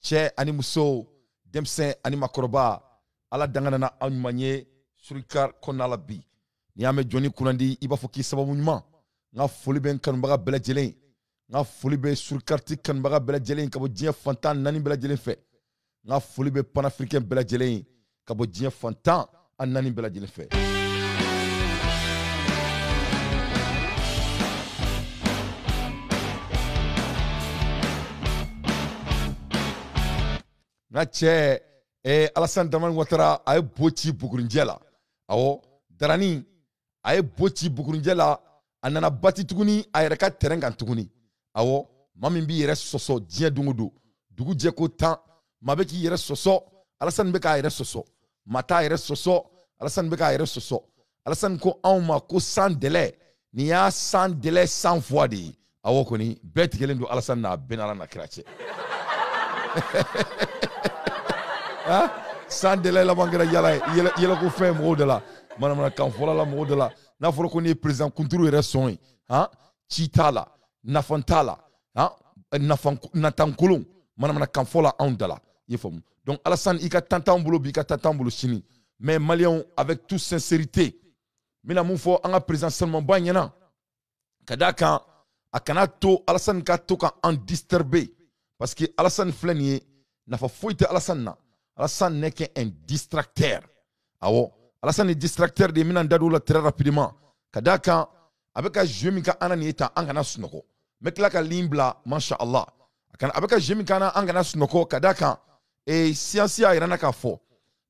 Cɛ ani muso, denmisɛn ani makɔrɔba, ala dangana na aw ɲuman ye surikar kɔnɔna la bi. N'i y'a mɛn jɔnni kunnandi, i b'a fɔ k'i sababu ɲuman. N ka foli bɛ n kanubaga bɛɛ lajɛlen. N ka foli bɛ surikariti kanubaga bɛɛ lajɛlen ka bɔ diɲɛ fantan naani bɛɛ lajɛlen fɛ. N ka foli bɛ panafricain bɛɛ lajɛlen ka bɔ diɲɛ fantan an naani bɛɛ lajɛlen fɛ. N ka cɛ Alassane Dramane Ouattara a ye bo ci bugurinjɛ la. Awɔ, Darani a ye bo ci bugurinjɛ la, a nana bati tuguni a yɛrɛ ka terrain kan tuguni. Awɔ, maa min b'i yɛrɛ sɔsɔ diɲɛ don o don, dugu jɛ ko 10, maa bɛ k'i yɛrɛ sɔsɔ, Alassane bɛ k'a yɛrɛ sɔsɔ, maa t'a yɛrɛ sɔsɔ, Alassane bɛ k'a yɛrɛ sɔsɔ. Alassane ko anw ma ko sans délai, nin y'a sans délai 100 fois de ye. Awɔ kɔni, bɛɛ tigɛlen don Alassane n'a bɛɛ n'Ala n'a kira cɛ. Hein? Sans délai laban kɛra yala ye, yɛlɛko fɛn mɔgɔw da la, manamanakan fɔla la mɔgɔw da la. N'a fɔra ko n'i ye président kunturu yɛrɛ sɔn ye, han? Ci t'a la, nafa t'a la, han? Nafa natankolon, manamanakan fɔ la anw da la. I y'a faamu? Donc Alassane, i ka tan t'anw bolo bi, i ka tan t'anw bolo sini. Mais Maliens, avec toute sincérité, n bɛna mun fɔ an ka président sanumanba ɲɛna, ka d'a kan a kana to Alassane ka to ka an disturber, parce que Alassane filɛ nin ye, nafa foyi tɛ Alassane na. Alassane n'est qu'un distracteur. Awɔ, Alassane est distracteur de, n bɛna n da don o la très rapidement. Ka d'a kan a bɛ ka jeu min kɛ an na nin ye tan, an kana sunɔgɔ. N bɛ tila ka ligne bila, masha Allah. A bɛ ka jeu min kɛ an na, an kana sunɔgɔ. Ka d'a kan science y'a yira n na k'a fɔ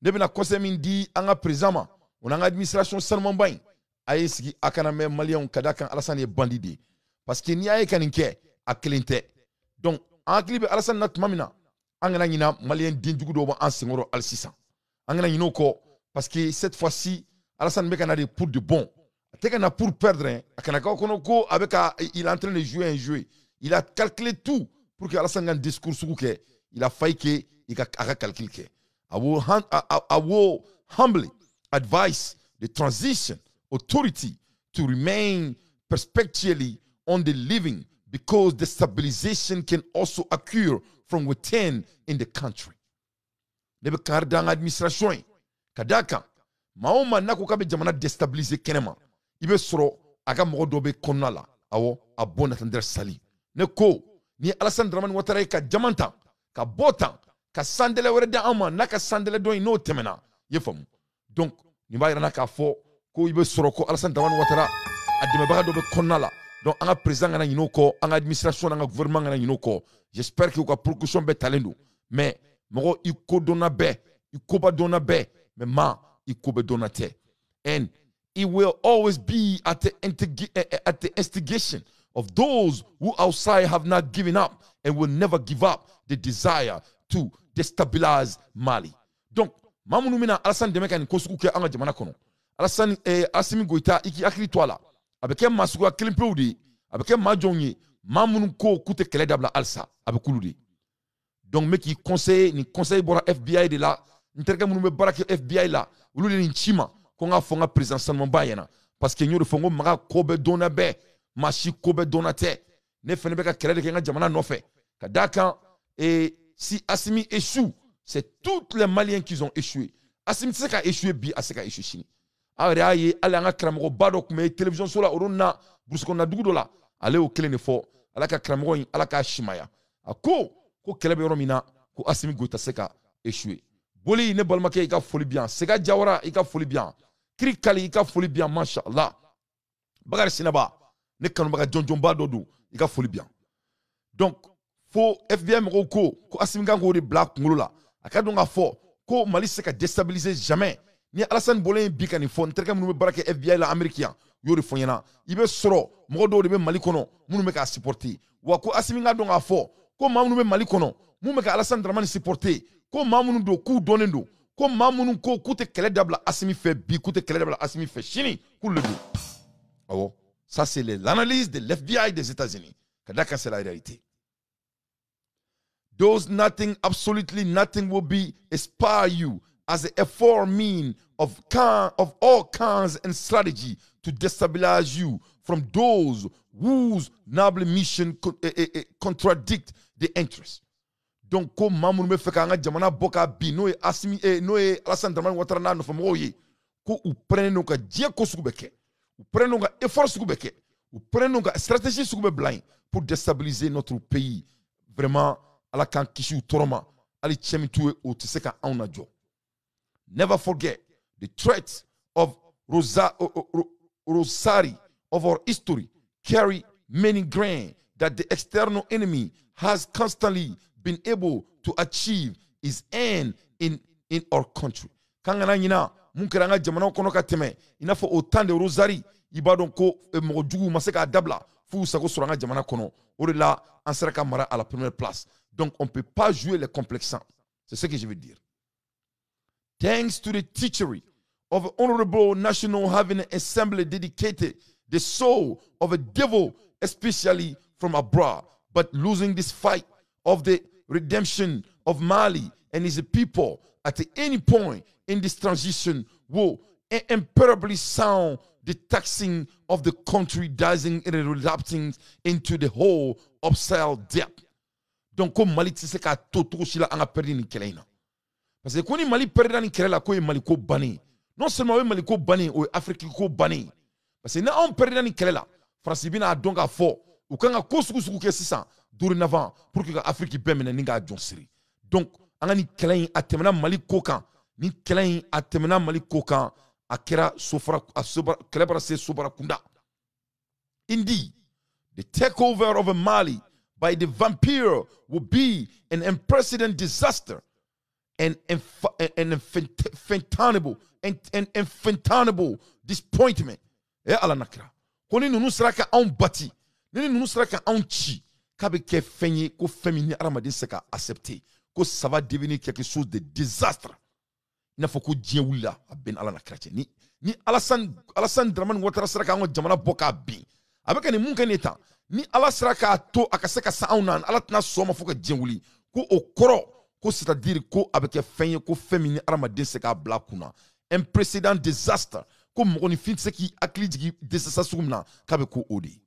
ne bɛna conseil min di an ka président ma, o n'an ka administration sanumanba in, a ye sigi a kana mɛn Maliens, ka d'a kan Alassane ye bandit de ye. Parce que n'i y'a ye ka nin kɛ, a kelen tɛ. Donc an hakili bɛ Alassane na tuma min na, an kana ɲina Malien denjugu dɔw b'an senkɔrɔ hali sisan. An kana ɲinɛ o kɔ, parce que cette fois-ci Alassane bɛ ka na de pour de bon. A tɛ ka na pour perdre, hein. A kana k'aw kɔnɔ ko a bɛ ka, il est en train de jouer un jeu. Il a calculé tout pour que Alassane ka discours sugu kɛ. Il a failli que i ka a ka calcul kɛ. I will humbly advise the transition authority to remain perpetually on the living, because destabilization can also occur from within in the country. Ne bɛ kangari da an ka administration ye, ka d'a kan maa o maa n'a ko k'a bɛ jamana déstabiliser kɛnɛma, i bɛ sɔrɔ a ka mɔgɔ dɔ bɛ kɔnɔna la. Awɔ, a bɔ Nathan Sali. Ne ko ni Alassane Dramane Ouattara ye ka jama tan, ka bɔ tan, ka sans délai wɛrɛ di an ma, n'a ka sans délai dɔ in n'o tɛmɛna, i ye faamu. Donc nin b'a yira n na k'a fɔ ko i bɛ sɔrɔ ko Alassane Dramane Ouattara a dɛmɛbaga dɔ bɛ kɔnɔna la. Donc an ka président kana ɲinɛ o kɔ, an ka administration n'an ka gouvernement kana ɲinɛ o kɔ. J'espère que u ka précaution bɛɛ talen don. Mais mɔgɔ i ko dɔnna bɛɛ, i koba dɔnna bɛɛ, mais maa i ko bɛɛ dɔnna tɛ. And it will always be at the instigation of those who outside have not given up and will never give up the desire to destabilize Mali. Donc maa minnu bɛna Alassane dɛmɛ ka nin ko sugu kɛ an ka jamana kɔnɔ, Alassane, Assimi Goïta, i k'i hakili to a la. A bɛ kɛ maa suguya kelen pewu de ye, a bɛ kɛ maa jɔnw ye, maa minnu ko k'u tɛ kɛlɛ dabila halisa, a bɛ k'olu de ye. Donc n bɛ k'i conseiller, nin conseil bɔra FBI de la, n terikɛ minnu bɛ baara kɛ FBI la, olu de nin ci ma ko n k'a fɔ n ka président sanumanba ɲɛna, parce que n y'o de fɔ, n ko maga ko bɛɛ dɔnna bɛɛ, maa si ko bɛɛ dɔnna tɛ. Ne fɛnɛ bɛ ka kɛlɛ de kɛ n ka jamana nɔfɛ, ka d'a kan si Assimi échoue, c'est tous les Maliens qui ont échoué. Assimi tɛ se ka échouer bi, a tɛ se ka échouer sini. Aw yɛrɛ y'a ye, hali an ka karamɔgɔba dɔ tun bɛ télévision so la o don na, burusi kɔnɔna dugu dɔ la, ale y'o kelen de fɔ. Ala ka karamɔgɔ in, Ala k'a simaya. A ko ko kɛlɛ bɛ yɔrɔ min na, ko Assimi Goïta se ka échouer. Boli ne balimakɛ, i ka foli bi yan. Sega Jawara, i ka foli bi yan. Kiri Kali, i ka foli bi yan, masha Allah. Bakari Sinaba, ne kanubaga jɔnjɔnba dɔ don, i ka foli bi yan. Donc fo FBI mɔgɔw ko ko Assimi kan k'o de bila a kunkolo la, a ka dɔn k'a fɔ ko Mali tɛ se ka déstabiliser jamais. Ni Alassane bɔlen bi ka nin fɔ, n terikɛ minnu bɛ baara kɛ FBI la Amérique yan, u y'o de fɔ n ɲɛna. I bɛ sɔrɔ mɔgɔ dɔw de bɛ Mali kɔnɔ minnu bɛ k'a supporter. Wa ko Assimi ka dɔn k'a fɔ ko maa minnu bɛ Mali kɔnɔ mun bɛ ka Alassane Dramane supporter, ko maa minnu don k'u dɔnnen don, ko maa minnu ko k'u tɛ kɛlɛ dabila Assimi fɛ bi, k'u tɛ kɛlɛ dabila Assimi fɛ sini, k'olu de don. Awɔ, ça c'est l'analyse de l'FBI des États-Unis. Ka d'a kan c'est la réalité. Those nothing, absolutely nothing will be inspire you as a effort mean of all kinds and strategy to destabilize you from those whose noble mission contradict the interest. Donc ko maa minnu bɛ fɛ k'an ka jamana bɔ k'a bin, n'o ye Asimi, n'o ye Alassane Dramane Ouattara n'a nɔfɛmɔgɔw ye, ko u pɛrɛnnen don ka diɲɛ ko sugu bɛɛ kɛ, u pɛrɛnnen don ka effort sugu bɛɛ kɛ, u pɛrɛnnen don ka stratégie sugu bɛɛ bila yen pour déstabiliser notre pays. Vraiment, Ala k'an kisi u tɔɔrɔ ma. Hali cɛ min t'u ye, o tɛ se ka anw lajɔ. Never forget the threat of Rosary of our history carry many grain that the external enemy has constantly been able to achieve his end in our country. K'an kana ɲina mun kɛra an ka jamanaw kɔnɔ ka tɛmɛ, i n'a fɔ au temps de Rosary, i b'a dɔn ko mɔgɔ juguw ma se k'a dabila f'u sago sɔrɔ an ka jamana kɔnɔ. O de la an sera ka mara à la première place. Donc on peut pas jouer les complexants. C'est ce que je veux dire. Thanks to the teachery of honorable national having an assembly dedicated the soul of a devil, especially from abroad, but losing this fight of the redemption of Mali and his people at any point in this transition will imperably sound the taxing of the country dying and relapsing into the whole upside depth. Donc, ko Mali tɛ se k'a to cogo si la an ka perdre nin kɛlɛ in na. Parce que ko ni Mali perdre nin kɛlɛ la, k'o ye Mali ko bannen. Non seulement o ye Mali ko bannen, o ye Afrique ko bannen. Parce que ni anw perdre nin kɛlɛ la, Faransi bɛna dɔn k'a fɔ u kan ka ko sugu sugu kɛ sisan dorénavant pour que ka Afrique bɛɛ minɛ ni k'a jɔn siri. Donc an ka nin kɛlɛ in, a tɛmɛna Mali ko kan. Nin kɛlɛ in, a tɛmɛna Mali ko kan. A kɛra sofara, a sobara, kɛlɛ bara se sobara kunda. Indeed, the takeover of Mali by the vampire will be an unprecedented disaster and infathomable disappointment. Eh, Ala nakira. Ko ni ninnu sera ka anw bati, ni ninnu sera ka anw ci, k'a bɛ kɛ fɛn ye ko fɛn min ni hadamaden tɛ se ka accepter, ko ça va devenir quelque chose de désastre. I n'a fɔ ko diɲɛ wulila, a bɛn Ala nakira cɛ. Ni Alassane Dramane Ouattara sera k'an ka jamana bɔ k'a bin, a bɛ ka nin mun kɛ nin tan, ni Ala sera k'a to a ka se ka se anw na, Ala tɛna sɔn ma fo ka diɲɛ wuli. Ko o kɔrɔ ko c'est-à-dire ko a bɛ kɛ fɛn ye ko fɛn min ni hadamaden tɛ se k'a bila kunna, un précédent désastre, ko mɔgɔninfin tɛ se k'i hakili jigin désastre sugu min na, k'a bɛ ko o de ye.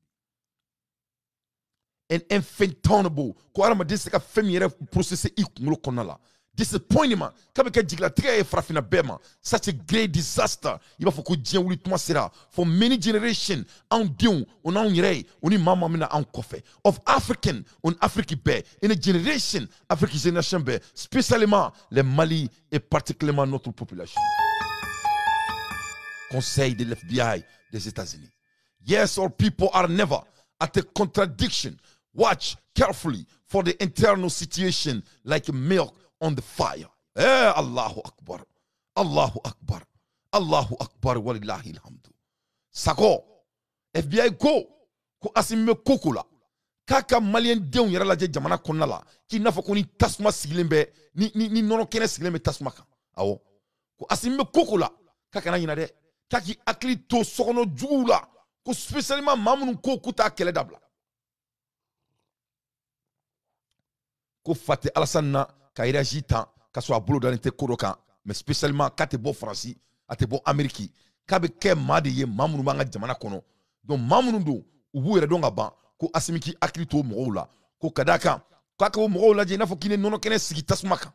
An infathomable, ko hadamaden tɛ se ka fɛn min yɛrɛ processer i kunkolo kɔnɔna la. Disappointment, k'a bɛ kɛ jigilatigɛ ye farafinna bɛɛ ma. Such a great disaster, i b'a fɔ ko diɲɛ wuli tuma sera for many generation, anw denw o n'anw yɛrɛ ye, o ni maa maa min na anw kɔfɛ, of African, o ni Afrique bɛɛ, in a generation, Afrique génération bɛɛ, spécialement les Mali et particulièrement notre population. Conseil de l'FBI des États-Unis. Yes, our people are never at a contradiction. Watch carefully for the internal situation like milk on the fire. Eh, Allahu Akbar. Allahu Akbar. Allahu Akbar. Walillahi alhamdu. Sako, FBI ko, ko Asimi bɛ koko la, k'a ka malien denw yɛrɛ lajɛ jamana kɔnɔna la, k'i n'a fɔ ko ni tasuma sigilen bɛ, ni nɔnɔ kɛnɛ sigilen bɛ tasuma kan. Awɔ. Ko Asimi bɛ koko la, k'a kana ɲinɛ dɛ, k'a k'i hakili to sokɔnɔ juguw la, ko spécialement maa minnu ko k'u t'a kɛlɛ dabila. Ko fa tɛ Alassane na ka réagir tan k'a sɔrɔ a bolo dalen tɛ ko dɔ kan, mais spécialement k'a tɛ bɔ Faransi, a tɛ bɔ Amérique, k'a bɛ kɛ maa de ye maa minnu b'an ka jamana kɔnɔ. Donc maa minnu don, u b'u yɛrɛ dɔn ka ban, ko Asimi k'i hakili to mɔgɔw la, ko ka d'a kan k'a k'o mɔgɔw lajɛ i n'a fɔ k'i ni nɔnɔ kɛnɛ sigi tasuma kan.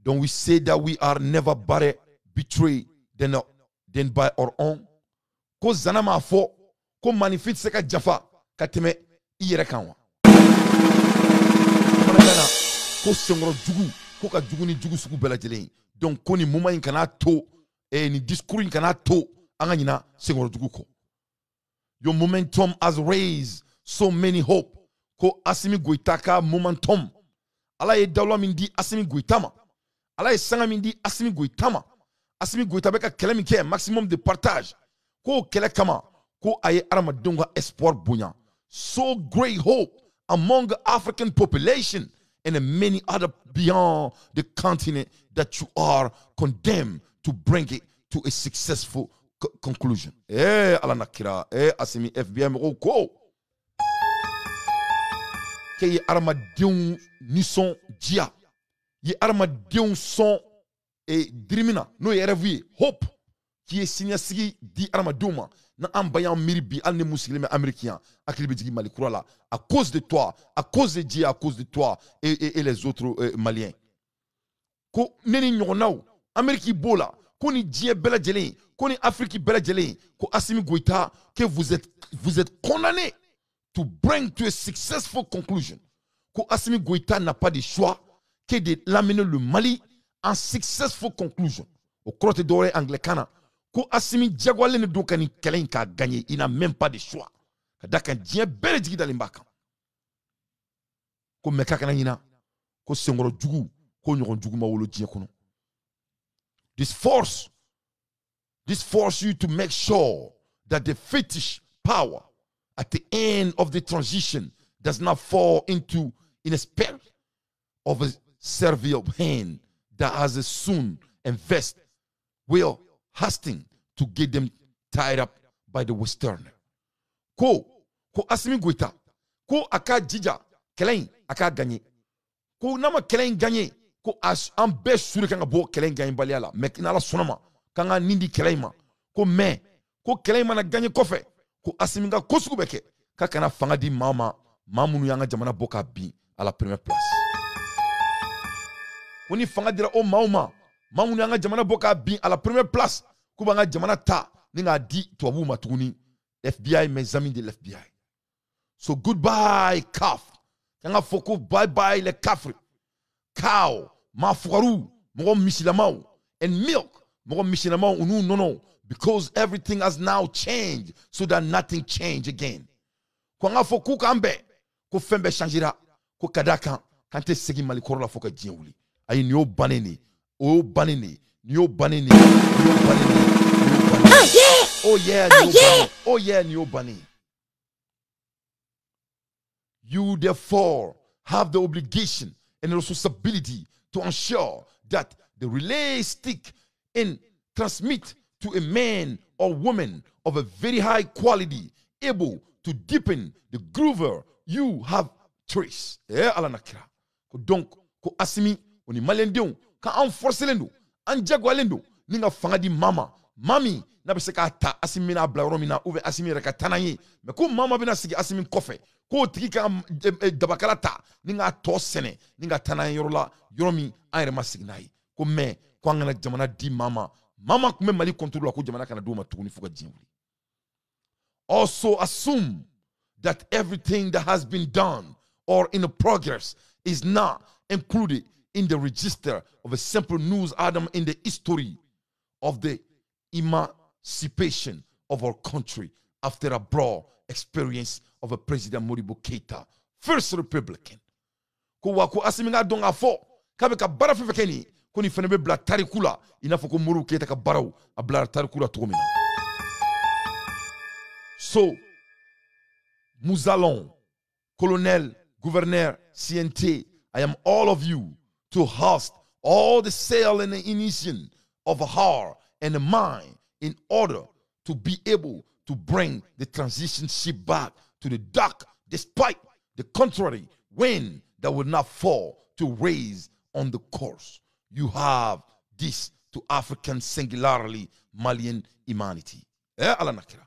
Donc we say that we are never better betrayed than by our own. Ko zana m'a fɔ ko maninfin tɛ se ka jafa ka tɛmɛ i yɛrɛ kan wa. Bamanankan na ko senkɔrɔ jugu ko ka jugu ni jugu sugu bɛɛ lajɛlen ye. Donc ko nin moment in kana to, nin discours in kana to an ka ɲina senkɔrɔ jugu kɔ. Your momentum has raised so many hope. Ko Asimi Goïta ka momentum, Ala ye dawula min di Asimi Goïta ma, Ala ye sanga min di Asimi Goïta ma, Asimi Goïta bɛ ka kɛlɛ min kɛ maximum de partage, k'o kɛlɛ kama ko a ye hadamadenw ka espoir bonya. So great hope among the African population and many other beyond the continent that you are condemned to bring it to a successful conclusion. Eh, Ala na kira, eh, Asimi FBI mɔgɔw ko k'e ye hadamadenw nisɔndiya, ye hadamadenw sɔn dirimina, n'o ye rêve ye, hope, k'i ye siniɲɛsigi di hadamadenw ma. Na an ba y'an miiri bi, hali ni mun sigilen bɛ Amérique yan, hakili bɛ jigin Mali kura la à cause de toi, à cause de Dieu, à cause de toi et les autres Maliens. Ko ne ni ɲɔgɔnnaw, Amérique b'o la, ko ni diɲɛ bɛɛ lajɛlen, ko ni Afrique bɛɛ lajɛlen, ko Assimi Goïta, que vous êtes condamné to bring to a successful conclusion. Ko Assimi Goïta n'a pas de choix que de l'amener le Mali en successful conclusion. O kɔrɔ tɛ dɔwɛrɛ ye anglais kan na ko Assimi diyagoyalen de don ka nin kɛlɛ in k'a gagner. Il n'a même pas de choix, ka da kan diɲɛ bɛɛ de jigi dalen b'a kan. Ko mɛ k'a kana ɲina ko senkɔrɔ jugu, ko ɲɔgɔn jugu ma wolo diɲɛ kɔnɔ. This force you to make sure that the fetish power at the end of the transition does not fall into in a spell of a servile hand that has a soon invest will hasten to get them tied up by the Westerner. Ko Assimi Goïta, ko a ka jija kɛlɛ in a k'a gagner. Ko n'a ma kɛlɛ in gagner, ko an bɛɛ su de kan ka bɔ kɛlɛ in gagnebaliya la. Mais n'Ala sɔnna ma, k'an ka nin di kɛlɛ in ma. Ko mais, ko kɛlɛ in mana gagner kɔfɛ, ko Assimi ka ko sugu bɛ kɛ, k'a kana fanga di maa ma, maa minnu y'an ka jamana bɔ ka bin à la première place. Ko ni fanga dira o maaw ma, maa minnu y'an ka jamana bɔ k'a bin à la première place, k'u b'an ka jamana ta ni k'a di tubabuw ma tuguni. FBI, mes amis de l'FBI. So goodbye, CAF. K'an ka fɔ ko bye bye les cafres. Cow, maa fugariw, mɔgɔ misilamaw, and milk, mɔgɔ misilamaw u n'u nɔnɔw, because everything has now changed so that nothing change again. Ko an ka fɔ k'u k'an bɛn, ko fɛn bɛɛ changera, ko ka d'a kan k'an tɛ segin Mali kɔrɔ la fo ka diɲɛ wuli. Ayi, nin y'o bannen de ye, o y'o bannen de ye, nin y'o bannen de ye, nin y'o bannen de ye, nin y'o bannen de ye. Oh yeah, nin y'o bannen. Oh yeah, nin y'o bannen ye. You therefore have the obligation and the responsibility to ensure that the relay stick and transmit to a man or woman of a very high quality, able to deepen the groover you have traced. Eh, Ala na kira. Ko donc, ko Assimi, o ni Maliyɛndenw, ka an forcelen don, an jagoyalen don, ni ka fanga di maa ma, maa min n'a bɛ se k'a ta Assimi bɛna bila yɔrɔ min na, ou bien Assimi yɛrɛ ka taa n'an ye, mais ko maa maa bɛna sigi Assimi kɔfɛ, k'o tigi ka dabakala ta ni k'a tɔ sɛnɛ ni ka taa n'an ye yɔrɔ la, yɔrɔ min an yɛrɛ ma sigi n'a ye. Ko mais ko an kana jamana di maa ma, maa maa tun bɛ Mali contrôle la, ko jamana kana d'o ma tuguni fo ka diɲɛ wuli. Also assume that everything that has been done or in the progress is not included in the register of a simple news item in the history of the emancipation of our country after a broad experience of a President Modibo Keita, first Republican. Ko wa ko Assimi ka dɔn k'a fɔ k'a bɛ ka baara fɛn fɛn kɛ nin ye, ko nin fɛnɛ bɛ bila tariku la, i n'a fɔ ko Modibo Keita ka baaraw a bilara tariku la cogo min na. So, Mouzalon, colonel, gouverneur, CNT, I am all of you to host all the sail and the ignition of a heart and a mind in order to be able to bring the transition ship back to the dock despite the contrary wind that will not fall to raise on the course. You have this to African, singularly Malian humanity. Eh, Ala na kira.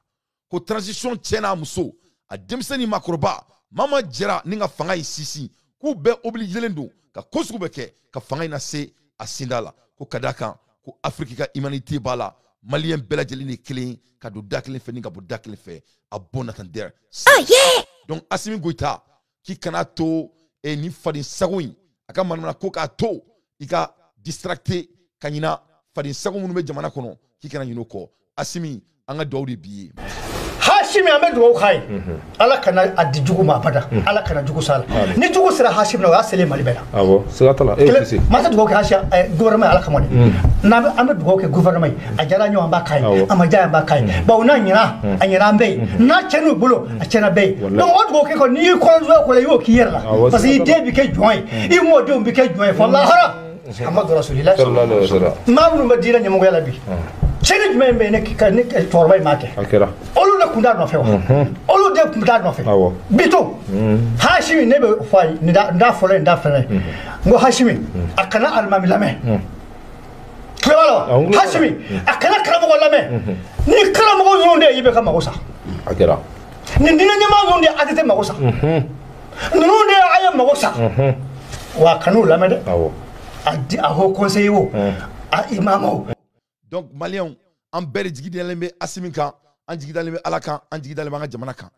Ko transition cɛ n'a muso, a denmisɛnnin maakɔrɔba, maa ma jɛra ni ka fanga in sinsin, k'u bɛɛ obligelen don ka ko sugu bɛɛ kɛ ka fanga in lase a senda la. Ko ka d'a kan ko Afrique ka humanité b'a la, Maliyɛn bɛɛ lajɛlen de kelen ka don da kelen fɛ ni ka bɔ da kelen fɛ, à bon entendeur. Oh yeah! Donc Assimi Goïta, k'i kana to nin faden sago in a ka manamana ko k'a to i ka distracté ka ɲina faden sago minnu bɛ jamana kɔnɔ, k'i kana ɲinɛ o kɔ. Assimi, an ka dugawu de b'i ye. Hashimi, an bɛ dugawu k'a ye, Ala kana a di jugu ma abada, Ala kana jugu s'a la. Ni jugu sera Hashimi na, o y'a selen Mali bɛɛ la. Awɔ, siga t'a la, e tɛ se. Maa tɛ dugawu kɛ Hashimi gouvernement ye, Ala kama dɛ. N'an bɛ, an bɛ dugawu kɛ gouvernement ye, a diyara an ye o, an b'a k'a ye, a ma diya an b'a k'a ye, bawo n'a ɲɛna, a ɲɛna an bɛɛ ye, n'a tiɲɛn'u bolo, a tiɲɛna bɛɛ ye. Donc o dugawu kɛ kɔni, n'i y'i kɔnɔ ko la, i y'o k'i yɛrɛ la, parce que i den bɛ kɛ jɔn ye, i mɔdenw bɛ kɛ jɔn ye fo lahara. Muhammadu Rasulillah. Sallallahu alaihi wasallam. Maa minnu bɛ diinɛ ɲɛmɔgɔya la bi, tiɲɛni jumɛn bɛ yen ne ka ne cɛkɔrɔba in m'a kɛ? A kɛra. Olu de tun t'a nɔfɛ wa? Olu de tun t'a nɔfɛ. Bitɔn Hashimi, ne bɛ fɔ a ye nin da, nin da fɔlɔ ye, nin da filanan ye. N ko Hashimi a kana alimami lamɛn, tulo b'a la wa? Hashimi a kana karamɔgɔ lamɛn. Ni karamɔgɔ ninnu de ye IBK mago sa. A kɛra. Nin diinɛ ɲɛmaa ninnu de ye ATT mago sa. Ninnu de ye a ye mago sa. Wa kan'u lamɛn dɛ. Awɔ. A di a haut conseiller o, a imam. Donc maliyɛnw, an bɛɛ de jigi dalen bɛ Asimi kan, an jigi dalen bɛ Ala kan, an jigi dalen bɛ an ka jamana kan.